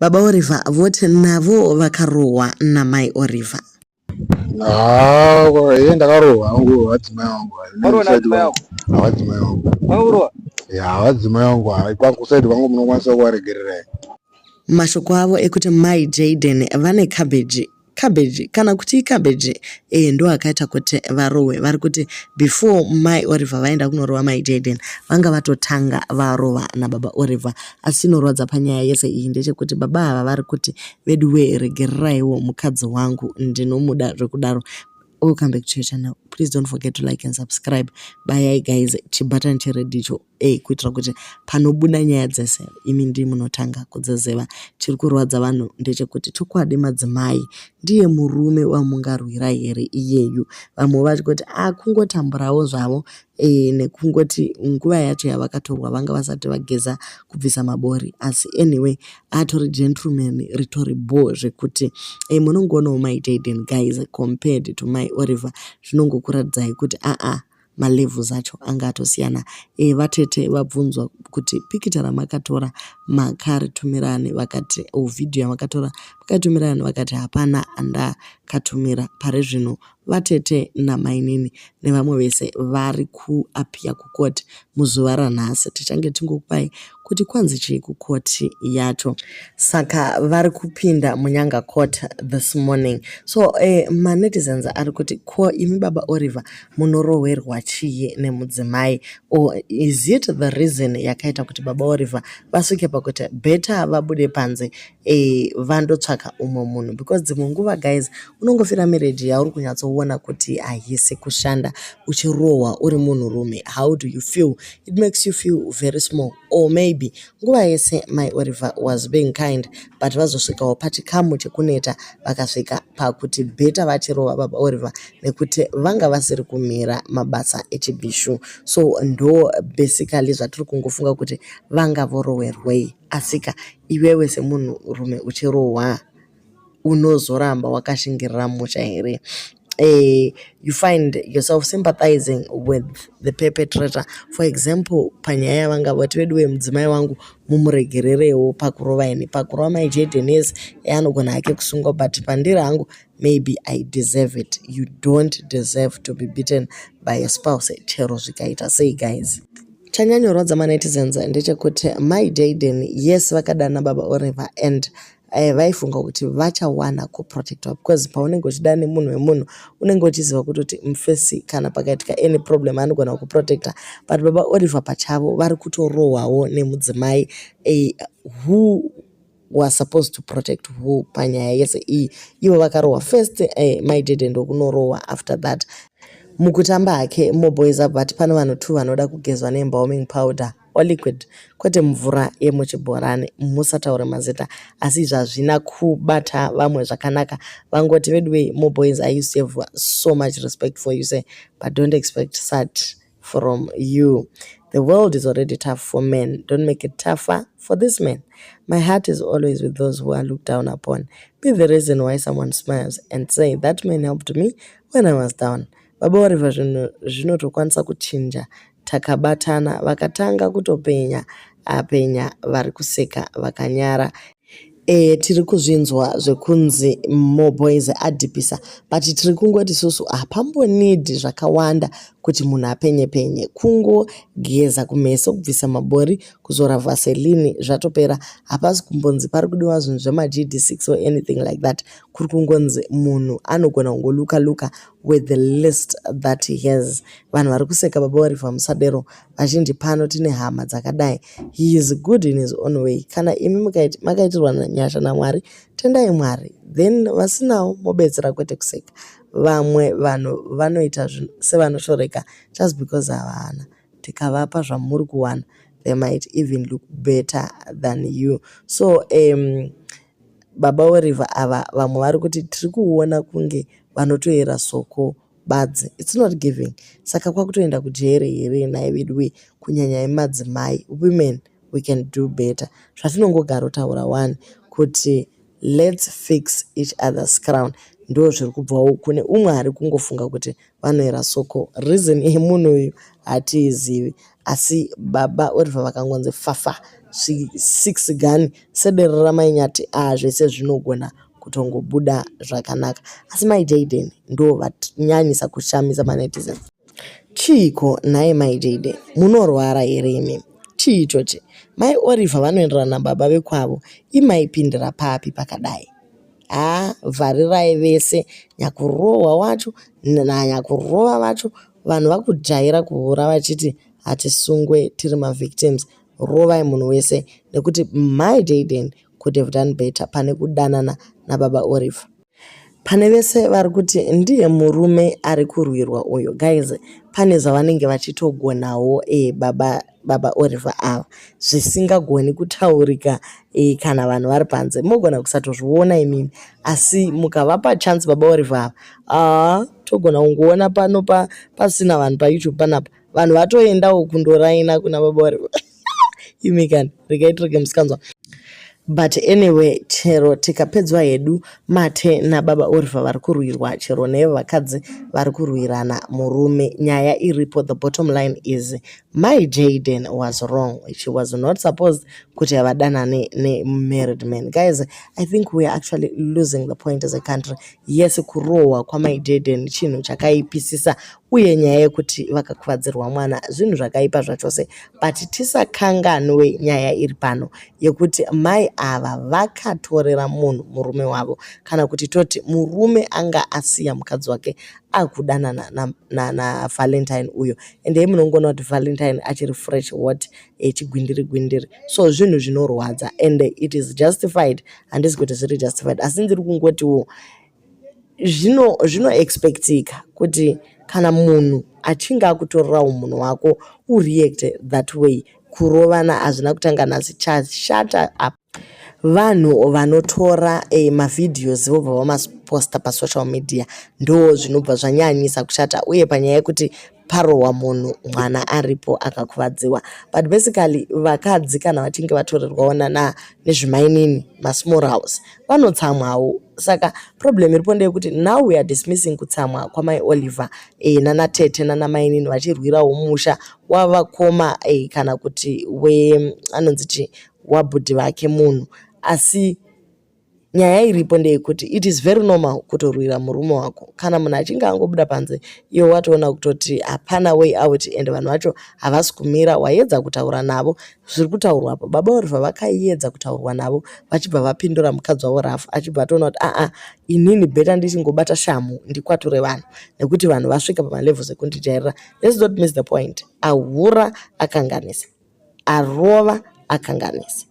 Baba Oliver voti navo vakarohwa namai Oliver. Haa, iye ndakarohwa hangu vadzimai vangu. Warohwa navadzimai vako? Vadzimai vangu. Vakakurohwa? Ya, vadzimai vangu kwangu side kwangu munokwanisa kuvaregererai. Mashoko avo ekuti Mai Jayden vane cabbage cabbage kana kuti icabbage ndo akaita kuti varohwe. Vari kuti before Mai Oliver vaenda kunorova Mai Jayden, vanga vatotanga varova nababa Oliver. Asi chinorwadza panyaya yese iyi ndechekuti baba ava vari kuti, "Veduwe, regereraiwo mukadzi wangu, ndinomuda zvekudaro." Welcome back to your channel. Please don't forget to like and subscribe. Bayai guys chibutton chered icho kuitira kuti panobuda nyaya dzese imi ndii munotanga kudziziva. Chiri kurwadza vanhu ndechekuti chokwadi madzimai ndiye murume wamungarwira here iyeyu? Vamwe vachikuti akungotamburawo zvavo nekungoti nguva yacho yavakatorwa vanga vasati vageza kubvisa mabori, asi anyway atori gentleman ritori bho zvekuti munongoonawo Mai Jayden guys compared to Mai Oliver, zvinongokuratidzai kuti aa, malevels acho anga atosiyana. Vatete vabvunzwa kuti pikicha ramakatora makaritumirani, vakati vhidhiyo yamakatora makatumirani, vakati hapana andakatumira. Pari zvino vatete namainini nevamwe vese vari kuappear kukoti muzuva ranhasi. Tichange tingokupai kuti kwanzi chii kukoti yacho. Saka vari kupinda muNyanga court this morning. So manetizens ari kuti, ko imi baba Oliver munorohwerwa chii nemudzimai? Or is it the reason yakaita kuti baba Oliver vasvike pakuti better vabude panze vandotsvaka umwe munhu? Because dzimwe nguva guys, unongofira marriage yauri kunyatsoona kuti haisi kushanda, uchirohwa uri munhurume. How do you feel? It makes you feel very small. Or maybe nguva yese Mai Oliver was being kind, but vazosvikawo pachikamu chekuneta, vakasvika pakuti better vachirova baba Oliver nekuti vanga vasiri kumira mabasa echibhishu. So ndo basically zvatiri kungofunga kuti vanga vorohwerwei. Asika iwewe semunhurume uchirohwa, unozoramba wakashingirira musha here? You find yourself sympathizing with the perpetrator. For example, panyaya yavanga vati, "Veduwe, mudzimai wangu mumuregererewo pakurova ini." Pakurova Mai Jayden, yes, anogona hake kusungwa, but pandiri hangu maybe I deserve it. You don't deserve to be beaten by a spouse, chero zvikaita sei guys. Chanyanyorwadza manetizens ndechekuti Mai Jayden, yes, vakadana baba Oliver and vaifunga kuti vachawana kuprotectwa, because paunenge uchida nemunhu wemunhu unenge uchiziva kutoti mufesi kana pakaitika any problem anogona kuprotecta. But baba Oliver pachavo vari kutorohwawo nemudzimai. Who was supposed to protect who panyaya yese iyi? Ivo vakarohwa first, Mai Jayden ndokunorohwa after that. Mukutamba hake Moboys, but pane vanhu two vanoda kugezwa neembalming powder or liquid, kwete mvura yemuchibhorani. Musataure mazita, asi izvi hazvina kubata vamwe zvakanaka. Vangoti, "Veduwei, Moboys, I used to have so much respect for you say, but don't expect such from you. The world is already tough for men. Don't make it tougher for this man. My heart is always with those who are looked down upon. Be the reason why someone smiles and say, 'That man helped me when I was down.'" Baba Oliver, zvinhu zvinotokwanisa kuchinja takabatana. Vakatanga kutopenya apenya, vari kuseka vakanyara. Tiri kuzvinzwa zvekunzi Moboys adhipisa, but tiri kungoti isusu hapambonidhi zvakawanda kuti munhu apenye penye. Kungogeza kumeso, kubvisa mabori, kuzora Vaseline, zvatopera. Hapasi kumbonzi pari kudiwa zvinhu zvemaGD6 or anything like that. Kuri kungonzi munhu anogona kungoluka luka with the list that he has. Vanhu vari kuseka baba Oliver, musadero. Vazhinji pano tine hama dzakadai. He is good in his own way. Kana imi makaitirwa nyasha naMwari, tendai Mwari, then vasinawo mobetsera, kwete kuseka. Vamwe vanhu vanoita sevanoshoreka just because havana. Tikavapa zvamuri kuwana, they might even look better than you. So baba Oliver ava, vamwe vari kuti tiri kuona kunge vanotoera soko badzi. It's not giving. Saka kwakutoenda kujere here nhai veduwe? Kunyanya yemadzimai, women, we can do better. Zvatinongogara taura one kuti let's fix each other's crown. Ndo zviri kubvawo kune umwe ari kungofunga kuti vanoera soko. Reason yemunhu uyu hatiizivi, asi baba Oliver vakangonzi fafa. 6 gun sedere ramai Nyati ah zvese zvinogona kutongobuda zvakanaka. Asi mai Jayden ndo vanyanyisa kushamisa manetizens. Chiiko nhai mai Jayden, munorwara here imi? Chii ichochi? Mai Oliver vanoenderana nababa vekwavo, imaipindira papi pakadai? Haa vharirai vese nyakurohwa wacho nanyakurova vacho. Vanhu vakujaira kuhura vachiti hatisungwe tiri mavictims. Rovai munhu wese nekuti mai Jayden could have done better pane kudanana nababa Oliver. Pane vese vari kuti ndiye murume ari kurwirwa uyu guys, pane zvavanenge vachitogonawo baba Oliver ava zvisingagoni kutaurika kana vanhu vari panze. Mogona kusatozviona imimi asi mukavapa chance baba Oliver ava, haa togona kungoona pano pasina vanhu paYouTube panapa vanhu vatoendawo kundoraina kuna baba Oliver. Imi kani regai tirege musikanzwa. But anyway, chero tikapedzwa hedu mate nababa Oliver vari kurwirwa, chero nevakadzi vari kurwirana murume, nyaya iripo, the bottom line is mai Jayden was wrong. She was not supposed kuti vadanane nemarried man. Guys, I think we are actually losing the point as a country. Yes, kurohwa kwamai Jayden chinhu chakaipisisa uye nyaya yekuti vakakuvadzirwa mwana zvinhu zvakaipa zvachose, but tisakanganwe nyaya iri pano yekuti mai ava vakatorera munhu murume wavo, kana kuti toti murume anga asiya mukadzi wake akudanana naValentine uyo. Ende munongoona kuti Valentine achiri fresh hot echigwindiri gwindiri, so zvinhu zvinorwadza and it is justified. Handisi kuti zviri justified, asi ndiri kungotiwo zvinoexpectika kuti kana munhu achinge akutorerawo munhu wako ureact that way. Kurovana hazvina kutanga nhasi, chashata apa vanhu vanotora mavideos vobva vamaposta pasocial media, ndo zvinobva zvanyanyisa kushata. Uye panyaya yekuti parohwa munhu mwana aripo akakuvadziwa, but basically vakadzi kana vachinge vatorerwawo nezvimainini masmall house vanotsamwawo. Saka problem iripo ndeyekuti now we are dismissing kutsamwa kwamai Oliver nanatete nanamainini vachirwirawo musha wavakoma kana kuti anonzi chi wabhudhi vake munhu. Asi nyaya iripo ndeyekuti it is very normal kutorwira murume wako kana munhu achinge angobuda panze, iwe watoona kutoti hapana way out and vanhu vacho havasi kumira. Waedza kutaura navo, zviri kutaurwa apo baba Oliver vakaedza kutaurwa navo vachibva vapindura mukadzi wavo rafu, achibva atoona kuti aa inini better ndichingobata shamu ndikwature vanhu nekuti vanhu vasvika pamalevels ekundijairira. Let's not miss the point. Ahura akanganisa, arova akanganisa.